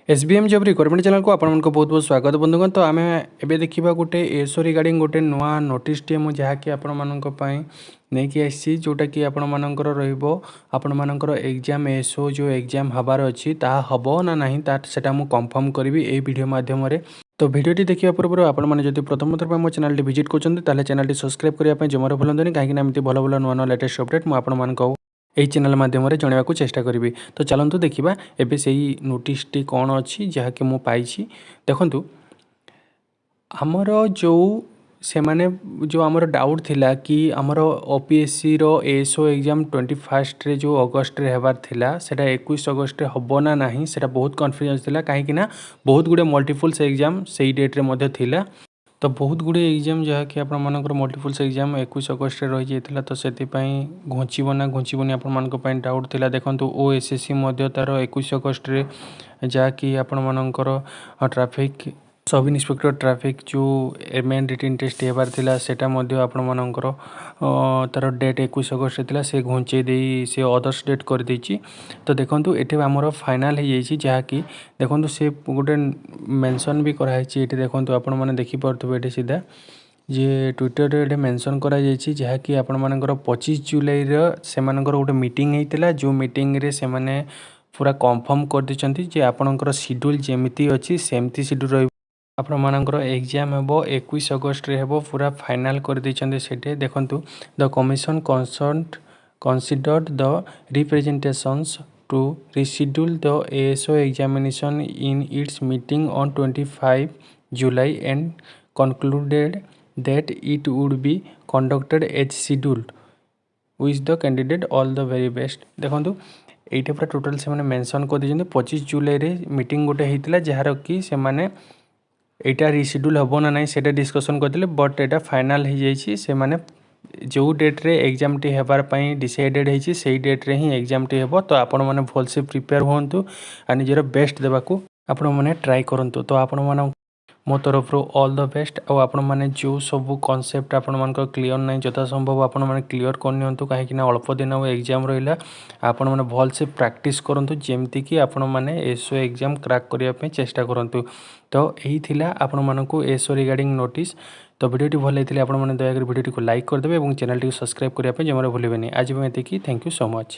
S B M job requirement ଚ୍ୟାନେଲକୁ ଆପଣମାନଙ୍କୁ ବହୁତ ବହୁତ ସ୍ୱାଗତ ବନ୍ଧୁଗଣ। ତ ଆମେ ଏବେ ଦେଖିବା ଗୋଟେ ଏସ୍ଓ ରିଗାର୍ଡ଼ିଂ ଗୋଟେ ନୂଆ ନୋଟିସ୍ଟିଏ ମୁଁ ଯାହାକି ଆପଣମାନଙ୍କ ପାଇଁ ନେଇକି ଆସିଛି, ଯେଉଁଟାକି ଆପଣମାନଙ୍କର ରହିବ, ଆପଣମାନଙ୍କର ଏକ୍ଜାମ୍, ଏସ୍ଓ ଯେଉଁ ଏକ୍ଜାମ୍ ହେବାର ଅଛି, ତାହା ହେବ ନା ନାହିଁ, ତା ସେଟା ମୁଁ କନଫର୍ମ କରିବି ଏଇ ଭିଡ଼ିଓ ମାଧ୍ୟମରେ। ତ ଭିଡ଼ିଓଟି ଦେଖିବା ପୂର୍ବରୁ ଆପଣମାନେ ଯଦି ପ୍ରଥମ ଥର ପାଇଁ ମୋ ଚ୍ୟାନେଲଟି ଭିଜିଟ୍ କରୁଛନ୍ତି, ତାହେଲେ ଚ୍ୟାନେଲଟି ସବସ୍କ୍ରାଇବ୍ କରିବା ପାଇଁ ଜମାରୁ ଭୁଲନ୍ତୁନି, କାହିଁକିନା ଏମିତି ଭଲ ଭଲ ନୂଆ ନୂଆ ଲେଟେଷ୍ଟ ଅପଡ଼େଟ୍ ମୁଁ ଆପଣମାନଙ୍କୁ ଏହି ଚ୍ୟାନେଲ୍ ମାଧ୍ୟମରେ ଜଣାଇବାକୁ ଚେଷ୍ଟା କରିବି। ତ ଚାଲନ୍ତୁ ଦେଖିବା ଏବେ ସେଇ ନୋଟିସ୍ଟି କ'ଣ ଅଛି ଯାହାକି ମୁଁ ପାଇଛି। ଦେଖନ୍ତୁ, ଆମର ଯେଉଁ ସେମାନେ ଯେଉଁ ଆମର ଡାଉଟ୍ ଥିଲା କି ଆମର ଓପିଏସ୍ସିର ଏଏସ୍ଓ ଏକ୍ଜାମ୍ 21ରେ ଯେଉଁ ଅଗଷ୍ଟରେ ହେବାର ଥିଲା, ସେଇଟା 21 ଅଗଷ୍ଟରେ ହେବ ନା ନାହିଁ, ସେଇଟା ବହୁତ କନଫ୍ୟୁଜନ୍ ଥିଲା, କାହିଁକିନା ବହୁତ ଗୁଡ଼ିଏ ମଲ୍ଟିପୁଲ୍ସ ଏକ୍ଜାମ୍ ସେଇ ଡେଟ୍ରେ ମଧ୍ୟ ଥିଲା। ତ ବହୁତ ଗୁଡ଼ିଏ ଏକ୍ଜାମ୍, ଯାହାକି ଆପଣମାନଙ୍କର ମଲ୍ଟିପୁଲ୍ସ ଏକ୍ଜାମ୍ 21 ଅଗଷ୍ଟରେ ରହିଯାଇଥିଲା, ତ ସେଥିପାଇଁ ଘୁଞ୍ଚିବ ନା ଘୁଞ୍ଚିବନି ଆପଣମାନଙ୍କ ପାଇଁ ଡାଉଟ୍ ଥିଲା। ଦେଖନ୍ତୁ, ଓଏସ୍ଏସ୍ସି ମଧ୍ୟ ତା'ର 21 ଅଗଷ୍ଟରେ, ଯାହାକି ଆପଣମାନଙ୍କର ଟ୍ରାଫିକ୍ ସବ୍ ଇନ୍ସପେକ୍ଟର ଟ୍ରାଫିକ୍ ଯେଉଁ ମେନ୍ ରିଟିନ୍ ଟେଷ୍ଟ ହେବାର ଥିଲା, ସେଇଟା ମଧ୍ୟ ଆପଣମାନଙ୍କର ତା'ର ଡେଟ୍ 21 ଅଗଷ୍ଟରେ ଥିଲା, ସେ ଘୁଞ୍ଚେଇ ଦେଇ ସେ ଅଦର୍ସ ଡେଟ୍ କରିଦେଇଛି। ତ ଦେଖନ୍ତୁ, ଏଠି ଆମର ଫାଇନାଲ୍ ହେଇଯାଇଛି, ଯାହାକି ଦେଖନ୍ତୁ, ସେ ଗୋଟେ ମେନସନ୍ ବି କରାହେଇଛି ଏଠି। ଦେଖନ୍ତୁ, ଆପଣମାନେ ଦେଖିପାରୁଥିବେ ଏଠି ସିଧା ଯେ ଟ୍ୱିଟରରେ ଏଠି ମେନସନ୍ କରାଯାଇଛି, ଯାହାକି ଆପଣମାନଙ୍କର 25 ଜୁଲାଇର ସେମାନଙ୍କର ଗୋଟେ ମିଟିଂ ହେଇଥିଲା, ଯେଉଁ ମିଟିଂରେ ସେମାନେ ପୁରା କନଫର୍ମ କରିଦେଇଛନ୍ତି ଯେ ଆପଣଙ୍କର ସିଡ୍ୟୁଲ୍ ଯେମିତି ଅଛି ସେମିତି ସିଡ୍ୟୁଲ୍ ରହିବ। ଆପଣମାନଙ୍କର ଏକ୍ଜାମ୍ ହେବ, 21 ଅଗଷ୍ଟରେ ହେବ, ପୁରା ଫାଇନାଲ୍ କରିଦେଇଛନ୍ତି ସେଠି। ଦେଖନ୍ତୁ, "The commission considered the representations to reschedule the ASO examination in its meeting on 25 July and concluded that it would be conducted as scheduled. Wish the candidate all the very best." ଦେଖନ୍ତୁ, ଏଇଟା ପୁରା total ସେମାନେ mention କରିଦେଇଛନ୍ତି। 25 ଜୁଲାଇରେ meeting ଗୋଟେ ହେଇଥିଲା, ଯାହାର କି ସେମାନେ ଏଇଟା ରିସିଡ୍ୟୁଲ୍ ହେବ ନା ନାହିଁ ସେଇଟା ଡିସ୍କସନ୍ କରିଥିଲେ, ବଟ୍ ଏଇଟା ଫାଇନାଲ୍ ହେଇଯାଇଛି। ସେମାନେ ଯେଉଁ ଡେଟ୍ରେ ଏକ୍ଜାମ୍ଟି ହେବାର ପାଇଁ ଡିସାଇଡ଼େଡ଼୍ ହେଇଛି, ସେଇ ଡେଟ୍ରେ ହିଁ ଏକ୍ଜାମ୍ଟି ହେବ। ତ ଆପଣମାନେ ଭଲସେ ପ୍ରିପେୟାର ହୁଅନ୍ତୁ ଆଉ ନିଜର ବେଷ୍ଟ ଦେବାକୁ ଆପଣମାନେ ଟ୍ରାଏ କରନ୍ତୁ। ତ ଆପଣମାନଙ୍କୁ ମୋ ତରଫରୁ ଅଲ୍ the best. ଆଉ ଆପଣମାନେ ଯେଉଁ ସବୁ କନସେପ୍ଟ ଆପଣମାନଙ୍କର କ୍ଲିଅର୍ ନାହିଁ, ଯଥା ସମ୍ଭବ ଆପଣମାନେ କ୍ଲିଅର୍ କରିନିଅନ୍ତୁ, କାହିଁକିନା ଅଳ୍ପ ଦିନ ଆଉ ଏକ୍ଜାମ୍ ରହିଲା। ଆପଣମାନେ ଭଲସେ ପ୍ରାକ୍ଟିସ୍ କରନ୍ତୁ, ଯେମିତିକି ଆପଣମାନେ ଏସ୍ଓ ଏକ୍ଜାମ୍ କ୍ରାକ୍ କରିବା ପାଇଁ ଚେଷ୍ଟା କରନ୍ତୁ। ତ ଏହି ଥିଲା ଆପଣମାନଙ୍କୁ ଏସ୍ଓ ରିଗାର୍ଡ଼ିଂ ନୋଟିସ୍। ତ ଭିଡ଼ିଓଟି ଭଲ ହେଇଥିଲେ ଆପଣମାନେ ଦୟାକରି ଭିଡ଼ିଓଟିକୁ ଲାଇକ୍ କରିଦେବେ ଏବଂ ଚ୍ୟାନେଲଟିକୁ ସବସ୍କ୍ରାଇବ୍ କରିବା ପାଇଁ ଜମାରୁ ଭୁଲିବେନି। ଆଜି ପାଇଁ ଏତିକି। Thank you so much.